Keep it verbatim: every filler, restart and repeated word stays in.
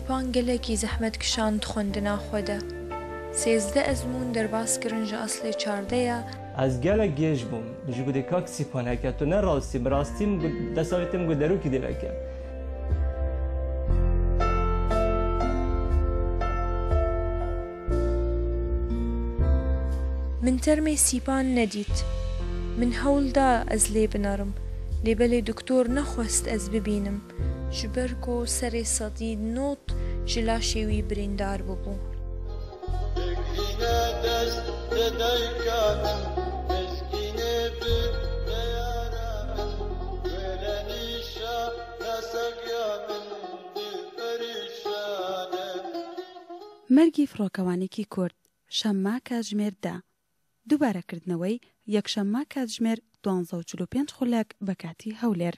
Sîpan gelekî zehmet kişand xwendina xwe de. Sêzdeh ezmûn derbas kirin ji eslê çardeh ya. Ez gelek gêj bûm. Ji ku dê kak Sîpan heke tu ne rastî, bi rastî min got, desta wê tê min got derokî dê veke. Min termê Sîpan nedît. Min hewl da ez lê binerim, lê belê doktor nexwest ez bibînim, ji ber ku serê sedî nod ji laşê wî birîndar bûbû. Bigirîne dest te dayka min, mezgînê bi neyara min, wêrenîşa nesegiya min diperîşane. مەرگی فڕۆکەوانێکی کورد، شەممە کاتژمێر دە. دووبارەکردنەوەی یەکشەممە کاتژمێر دوانزە و چل و پێنج خولەک بە کاتی هەولێر.